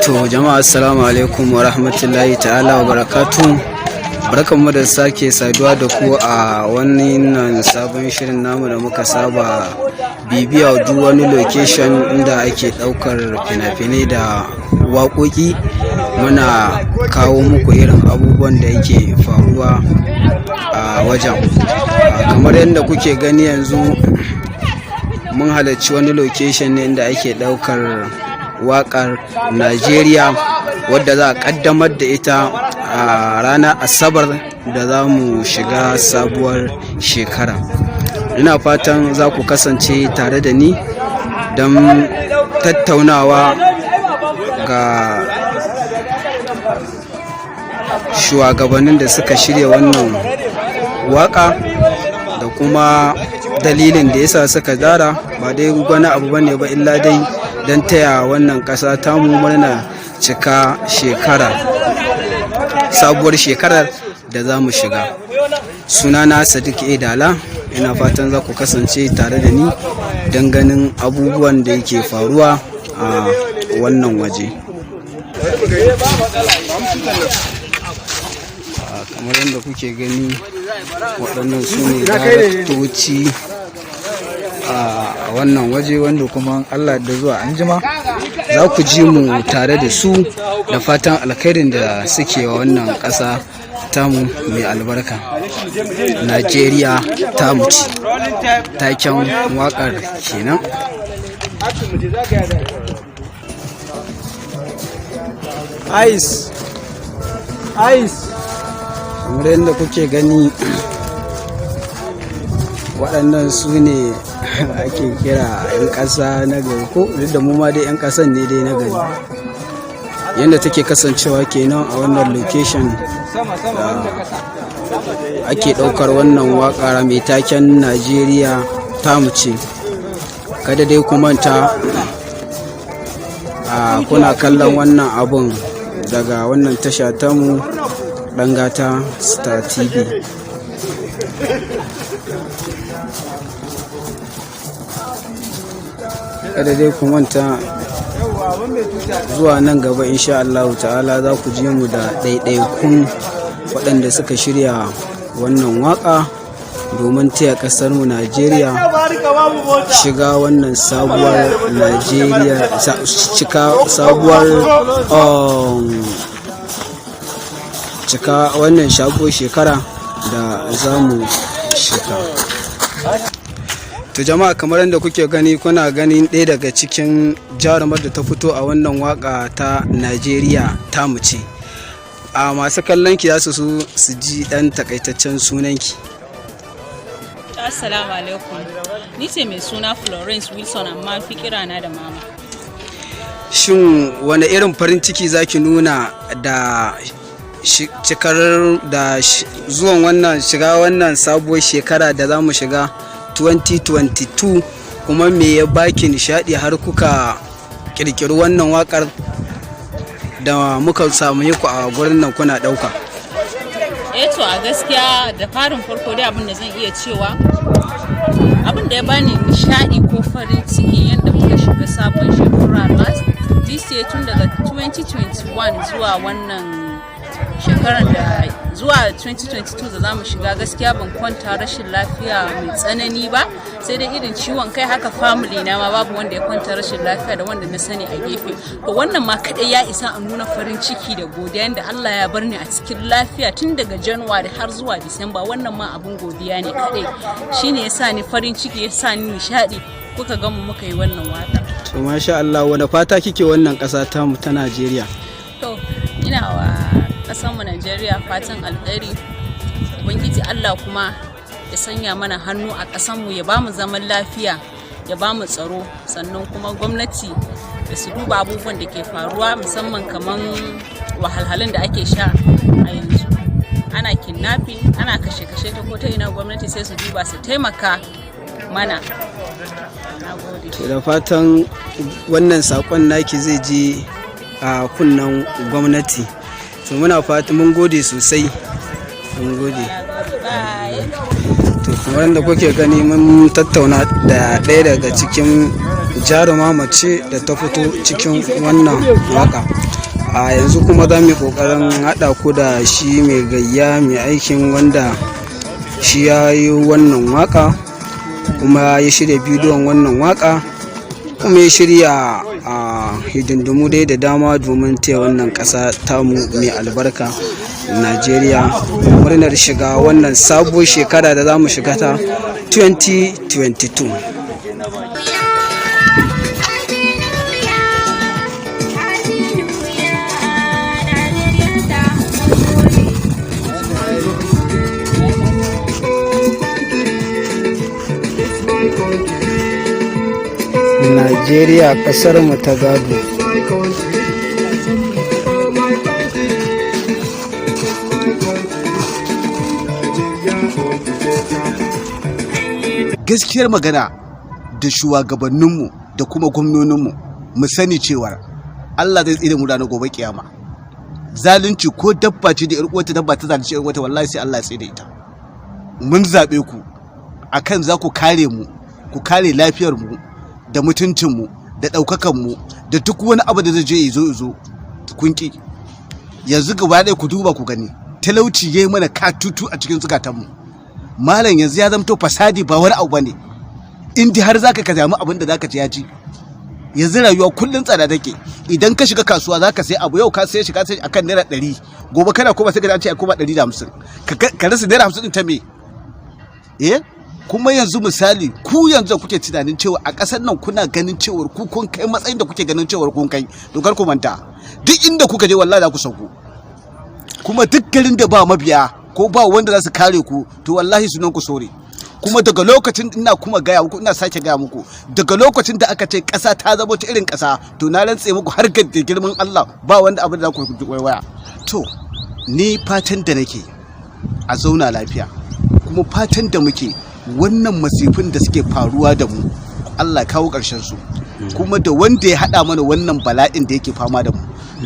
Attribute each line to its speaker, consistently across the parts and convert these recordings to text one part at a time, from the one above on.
Speaker 1: To jama'a, assalamu alaikum wa rahmatullahi ta'ala wa barakatu. Barkanmu da sake saduwa da ku a wannan sabon shirin namu da muka saba bibiya duk wani location inda ake daukar fina-finai da waƙoƙi, muna kawo muku irin abubuwan da yake faruwa a wajen. Kamar yadda kuke gani, yanzu mun halarci wani location ne inda ake daukar waƙar Najeriya, wadda za a ƙaddamar da ita a ranar Asabar da za mu shiga sabuwar shekara. Ina fatan za ku kasance tare da ni don tattaunawa ga shugabannin da suka shirya wannan waka da kuma dalilin da yasa suka tsara. Ba dai wani abu bane ba illa dai don taya wannan ƙasa tamu murna cika shekara, sabuwar shekarar da za mu shiga. Sunana Sadiq Edala. Ina fatan za ku kasance tare da ni don ganin abubuwan da yake faruwa a wannan waje. Kamar yadda kuke gani, waɗannan su ne daraktoci a wannan waje, wanda kuma Allah da zuwa anjima za ku ji mu tare da su da fatan alkhairin da suke wa wannan ƙasa tamu mai albarka. Najeriya tamu ce, taken waƙar kenan.
Speaker 2: Ice. Ice.
Speaker 1: Kamar yadda kuke gani, waɗannan su ne ake kira 'yan ƙasa na gari, ko duk da mu ma dai 'yan ƙasan ne dai na gari. Yadda take kasancewa kenan a wannan location da ake ɗaukar wannan waƙa mai taken Najeriya Tamu Ce. Kada dai ku manta, a kuna kallon wannan abun daga wannan tasha tamu, Ɗangata Star TV. Kada dai ku manta, zuwa nan gaba insha Allah ta'ala za ku ji mu da ɗaiɗaikun waɗanda suka shirya wannan waƙa domin taya ƙasar mu Najeriya shiga wannan sabuwar Najeriya, cika sabuwar cika wannan sabuwar shekara da za mu shiga. To jama'a, kamar yadda kuke gani, kuna ganin ɗaya daga cikin jarumar da ta fito a wannan waka ta Najeriya Tamu Ce. A masu kallon ki za su so su ji ɗan takaitaccen sunanki.
Speaker 3: Assalamu alaikum. Ni ce mai suna Florence Wilson, amma fi kirana da Mama.
Speaker 1: Shin wane irin farin ciki zaki nuna da cikar da zuwan wannan shiga wannan sabuwar shekara da za mu shiga 2022? Kuma me ya baki nishadi har kuka kirkiri wannan wakar da muka samu ku a gurin nan kuna dauka?
Speaker 3: Eh to, a gaskiya da farin farko dai abin da zan iya cewa, abin da ya bani nishadi ko farin ciki yadda muka shiga sabon shekara last this year, tun daga 2021 zuwa wannan shekarar da zuwa 2022 da zamu shiga, gaskiya ban kwanta rashin lafiya mai tsanani ba, sai dai irin ciwon kai haka. Family na ma babu wanda ya kwanta rashin lafiya da wanda na sani a gefe. To wannan ma kadai ya isa a nuna farin ciki da godiya da Allah ya bar ni a cikin lafiya tun daga January har zuwa Disamba. Wannan ma abun godiya ne kadai. Shine yasa ni farin ciki, yasa ni nishadi, kuka ga mu muka yi wannan waka.
Speaker 1: To masha Allah, wani fata kike wannan ƙasa tamu ta Najeriya?
Speaker 3: To ina wa ƙasarmu Najeriya fatan alkhairi. Ubangiji Allah kuma ya sanya mana hannu a ƙasarmu, ya bamu zaman lafiya, ya bamu tsaro. Sannan kuma gwamnati da su duba abubuwan da ke faruwa, musamman kaman wahalhalun da ake sha a yanzu, ana kidnapping, ana kashe-kashe ta ko ta ina. Gwamnati sai su duba su taimaka mana. Na gode.
Speaker 1: To da fatan wannan sakon naki zai je a kunnen gwamnati. To muna fata, mun gode sosai, mun gode.
Speaker 3: Bye.
Speaker 1: To kamar yadda kuke gani, mun tattauna da ɗaya daga cikin Jaruma mace da ta fito cikin wannan waka. A yanzu kuma za mu yi kokarin haɗa ku da shi mai gayya, mai aikin, wanda shi ya yi wannan waka, kuma ya shirya bidiyon wannan waka, kuma ya shirya a hidindimu dai da dama domin taya wannan ƙasa tamu mai albarka Najeriya murnar shiga wannan sabuwar shekara da za mu shiga ta 2022.
Speaker 4: Happy New Year, Happy New Year, Najeriya ta mu gode.
Speaker 2: It's my country.
Speaker 1: Najeriya, ƙasar mu ta gado.
Speaker 2: My country. Oh, my country. It's my country. Nigeria all together.
Speaker 5: Gaskiyar magana, da shugabanninmu da kuma gwamnoninmu, mu sani cewar Allah zai tsire mu ranar gobe kiyama. Zalunci, ko dabba ce da 'yar uwarta dabba ta zalunci 'yar uwarta, wallahi sai Allah ya tsire ita. Mun zabe ku akan za ku kare mu, ku kare lafiyar mu da mutuncin mu da daukakan mu da duk wani abu da zai je ya zo, kun ki. Yanzu gaba ɗaya ku duba ku gani, talauci yayi mana katutu a cikin zukatanmu. Malam, yanzu ya zamto fasadi ba wani abu bane in dai har zaka ka samu abin da zaka ci ya ci. Yanzu rayuwa kullun tsada take. Idan ka shiga kasuwa zaka sai abu yau, ka sai shi, ka sai akan ₦100, gobe kana koma sai ka ce a koma 150. Ka rasa ₦50 din ta me? Eh, kuma yanzu misali, ku yanzu kuke tunanin cewa a ƙasar nan kuna ganin cewar ku kun kai matsayin da kuke ganin cewar kun kai, to kar ku manta, duk inda kuka je wallahi za ku sauko. Kuma duk garin da ba mabiya ko ba wanda za su kare ku, to wallahi sunan ku sore. Kuma daga lokacin, ina kuma gaya muku, ina sake gaya muku, daga lokacin da aka ce ƙasa ta zama ta irin ƙasa, to na rantse muku har ga girman Allah ba wanda abin da za ku waiwaya. To ni fatan da nake, a zauna lafiya. Kuma fatan da muke, wannan masifin da suke faruwa da mu, Allah kawo ƙarshen su. Kuma da wanda ya haɗa mana wannan bala'in da yake fama da mu,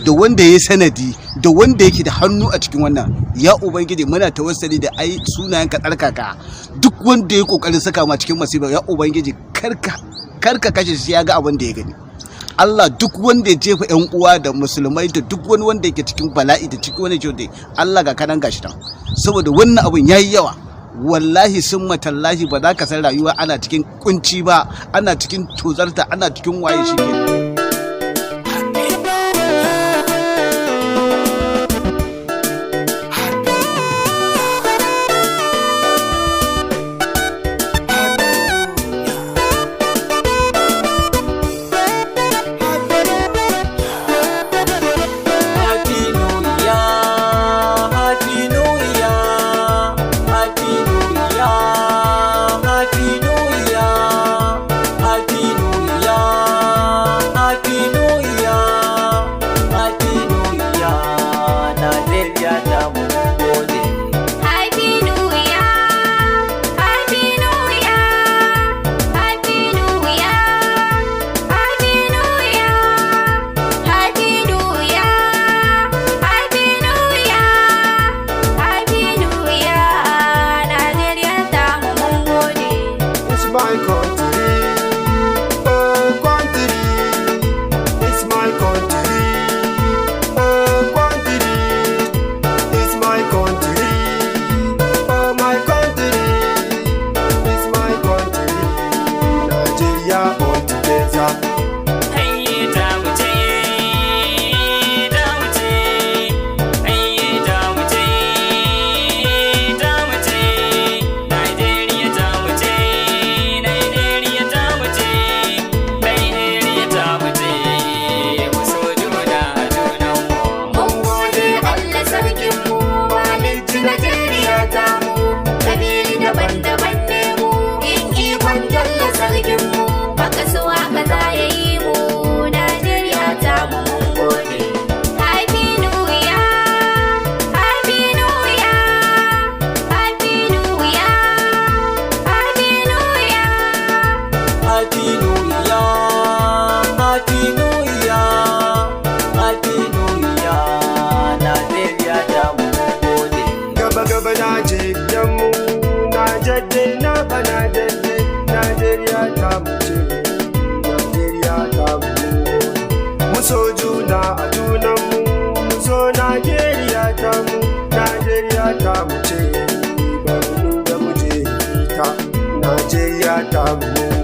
Speaker 5: da wanda ya sanadi, da wanda yake da hannu a cikin wannan, ya Ubangiji, muna tawassali da ai sunayen ka tsarkaka, duk wanda ya kokarin saka ma cikin masifa, ya Ubangiji, karka karka kashe shi ya ga abin da ya gani. Allah, duk wanda ya jefa yan uwa da musulmai da duk wani wanda yake cikin bala'i da cikin wani ciwo, Allah, ga kanan gashi nan. Saboda wannan abin yayi yawa, wallahi sun matallahi ba za ka san rayuwa ana cikin kunci ba, ana cikin tozarta, ana cikin waye shi ke.
Speaker 6: Happy New Year, Happy New Year, Happy New Year, Happy New Year, Happy New Year, Happy New Year, Happy New Year, Najeriya ta mu gode.
Speaker 4: Happy New Year, Happy New Year, Happy New Year, Happy New Year, Happy New Year, Happy New Year, Happy New Year, Najeriya ta mu mun gode.
Speaker 2: It's my country, oh country. It's my country, oh country. It's my country, oh my country. It's my country, Nigeria all together.
Speaker 6: Hayye ta mu ce, ta mu ce, hayye ta mu ce, ta mu ce, Najeriya ta mu ce, Najeriya.
Speaker 2: Oh, Najeriya ta mu, Najeriya ta mu ce, bari da mu je ta, Najeriya ta mu.